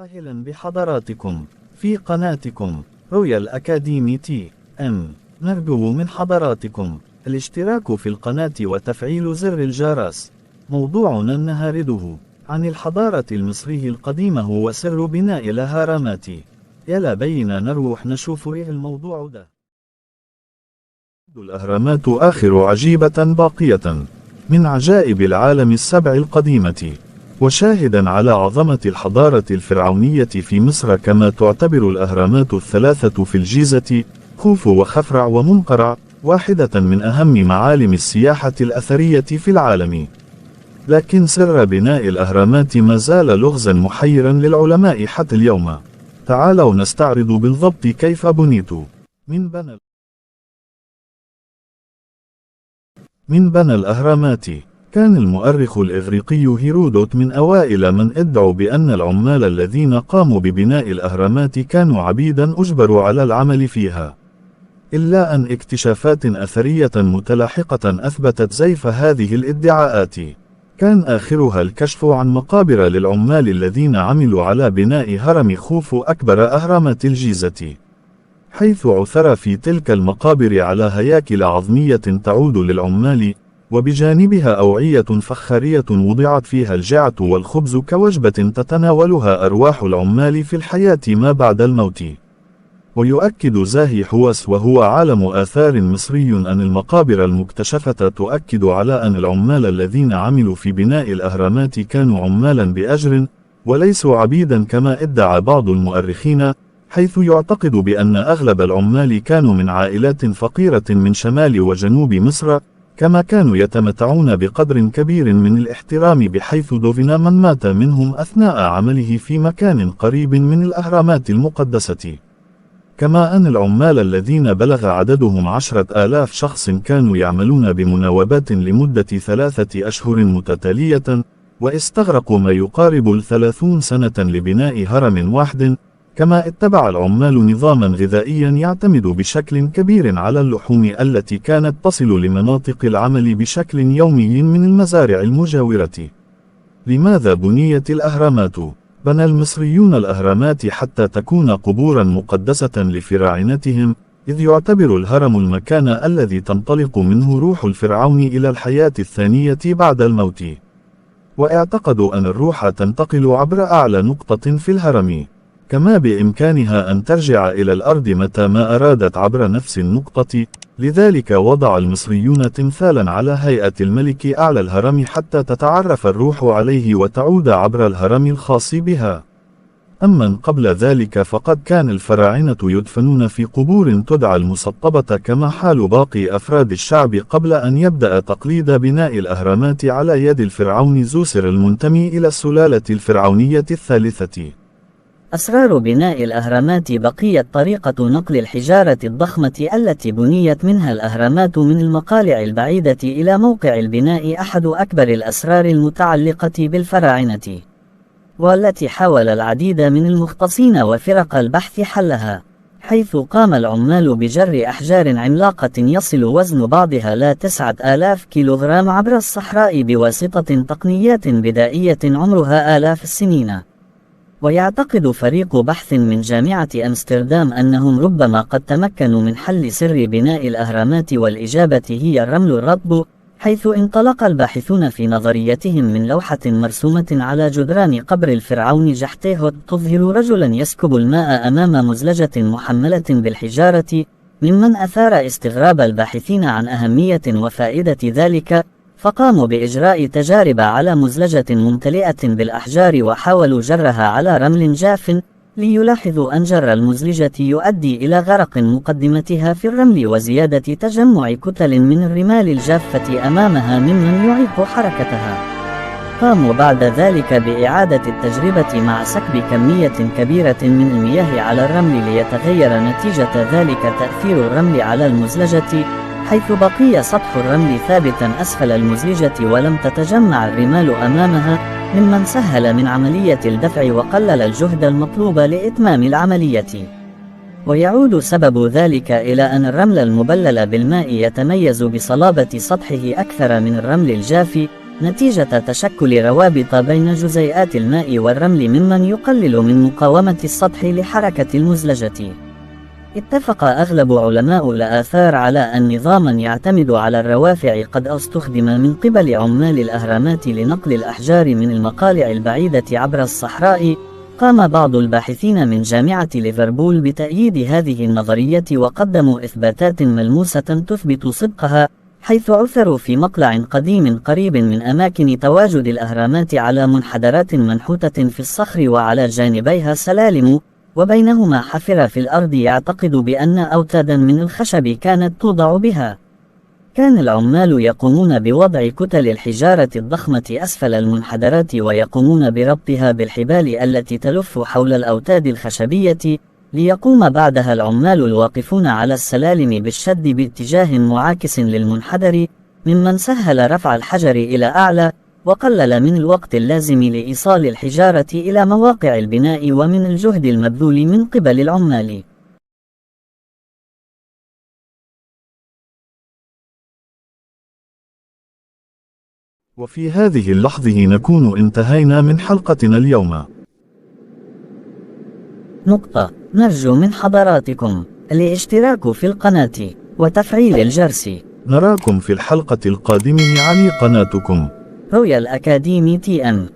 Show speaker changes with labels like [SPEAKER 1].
[SPEAKER 1] أهلا بحضراتكم في قناتكم رويال أكاديمي تي ام. نرجو من حضراتكم الاشتراك في القناة وتفعيل زر الجرس. موضوعنا النهارده عن الحضارة المصرية القديمة هو سر بناء الأهرامات. يلا بينا نروح نشوف ايه الموضوع ده. الأهرامات آخر عجيبة باقية من عجائب العالم السبع القديمة، وشاهدا على عظمة الحضارة الفرعونية في مصر، كما تعتبر الأهرامات الثلاثة في الجيزة خوفو وخفرع ومنقرع واحدة من أهم معالم السياحة الأثرية في العالم. لكن سر بناء الأهرامات ما زال لغزا محيرا للعلماء حتى اليوم. تعالوا نستعرض بالضبط كيف بنيت. من بنى الأهرامات. كان المؤرخ الإغريقي هيرودوت من أوائل من ادعوا بأن العمال الذين قاموا ببناء الأهرامات كانوا عبيدا أجبروا على العمل فيها، إلا أن اكتشافات أثرية متلاحقة أثبتت زيف هذه الادعاءات. كان آخرها الكشف عن مقابر للعمال الذين عملوا على بناء هرم خوفو أكبر أهرامات الجيزة، حيث عثر في تلك المقابر على هياكل عظمية تعود للعمال، وبجانبها أوعية فخارية وضعت فيها الجعة والخبز كوجبة تتناولها أرواح العمال في الحياة ما بعد الموت. ويؤكد زاهي حواس وهو عالم آثار مصري أن المقابر المكتشفة تؤكد على أن العمال الذين عملوا في بناء الأهرامات كانوا عمالا بأجر وليسوا عبيدا كما ادعى بعض المؤرخين، حيث يعتقد بأن أغلب العمال كانوا من عائلات فقيرة من شمال وجنوب مصر، كما كانوا يتمتعون بقدر كبير من الاحترام، بحيث دفن من مات منهم أثناء عمله في مكان قريب من الأهرامات المقدسة. كما أن العمال الذين بلغ عددهم 10,000 شخص كانوا يعملون بمناوبات لمدة 3 أشهر متتالية، واستغرقوا ما يقارب 30 سنة لبناء هرم واحد. كما اتبع العمال نظاما غذائيا يعتمد بشكل كبير على اللحوم التي كانت تصل لمناطق العمل بشكل يومي من المزارع المجاورة. لماذا بنيت الأهرامات؟ بنى المصريون الأهرامات حتى تكون قبورا مقدسة لفراعنتهم، إذ يعتبر الهرم المكان الذي تنطلق منه روح الفرعون إلى الحياة الثانية بعد الموت. واعتقدوا أن الروح تنتقل عبر أعلى نقطة في الهرم، كما بإمكانها أن ترجع إلى الأرض متى ما أرادت عبر نفس النقطة. لذلك وضع المصريون تمثالا على هيئة الملك أعلى الهرم حتى تتعرف الروح عليه وتعود عبر الهرم الخاص بها. أما قبل ذلك فقد كان الفراعنة يدفنون في قبور تدعى المسطبة، كما حال باقي أفراد الشعب قبل أن يبدأ تقليد بناء الأهرامات على يد الفرعون زوسر المنتمي إلى السلالة الفرعونية الثالثة.
[SPEAKER 2] أسرار بناء الأهرامات. بقيت طريقة نقل الحجارة الضخمة التي بنيت منها الأهرامات من المقالع البعيدة إلى موقع البناء أحد أكبر الأسرار المتعلقة بالفراعنة، والتي حاول العديد من المختصين وفرق البحث حلها، حيث قام العمال بجر أحجار عملاقة يصل وزن بعضها ل 9,000 كيلوغرام عبر الصحراء بواسطة تقنيات بدائية عمرها آلاف السنين. ويعتقد فريق بحث من جامعة أمستردام أنهم ربما قد تمكنوا من حل سر بناء الأهرامات، والإجابة هي الرمل الرطب، حيث انطلق الباحثون في نظريتهم من لوحة مرسومة على جدران قبر الفرعون جحتيهوت تظهر رجلا يسكب الماء أمام مزلجة محملة بالحجارة، ممن أثار استغراب الباحثين عن أهمية وفائدة ذلك، فقاموا بإجراء تجارب على مزلجة ممتلئة بالأحجار وحاولوا جرها على رمل جاف، ليلاحظوا أن جر المزلجة يؤدي إلى غرق مقدمتها في الرمل وزيادة تجمع كتل من الرمال الجافة أمامها ممن يعيق حركتها. قاموا بعد ذلك بإعادة التجربة مع سكب كمية كبيرة من المياه على الرمل ليتغير نتيجة ذلك تأثير الرمل على المزلجة، حيث بقي سطح الرمل ثابتا أسفل المزلجة ولم تتجمع الرمال أمامها، ممن سهل من عملية الدفع وقلل الجهد المطلوب لإتمام العملية. ويعود سبب ذلك إلى أن الرمل المبلل بالماء يتميز بصلابة سطحه أكثر من الرمل الجاف، نتيجة تشكل روابط بين جزيئات الماء والرمل ممن يقلل من مقاومة السطح لحركة المزلجة. اتفق أغلب علماء الآثار على أن نظاماً يعتمد على الروافع قد استخدم من قبل عمال الأهرامات لنقل الأحجار من المقالع البعيدة عبر الصحراء. قام بعض الباحثين من جامعة ليفربول بتأييد هذه النظرية وقدموا إثباتات ملموسة تثبت صدقها، حيث عثروا في مقلع قديم قريب من أماكن تواجد الأهرامات على منحدرات منحوتة في الصخر وعلى جانبيها سلالم، وبينهما حفرة في الأرض يعتقد بأن أوتادا من الخشب كانت توضع بها. كان العمال يقومون بوضع كتل الحجارة الضخمة أسفل المنحدرات ويقومون بربطها بالحبال التي تلف حول الأوتاد الخشبية، ليقوم بعدها العمال الواقفون على السلالم بالشد باتجاه معاكس للمنحدر، ممن سهل رفع الحجر إلى أعلى وقلل من الوقت اللازم لإيصال الحجارة إلى مواقع البناء ومن الجهد المبذول من قبل العمال.
[SPEAKER 1] وفي هذه اللحظة نكون انتهينا من حلقتنا اليوم.
[SPEAKER 2] نرجو من حضراتكم الاشتراك في القناة وتفعيل الجرس.
[SPEAKER 1] نراكم في الحلقة القادمة على قناتكم
[SPEAKER 2] رويال أكاديمي TN.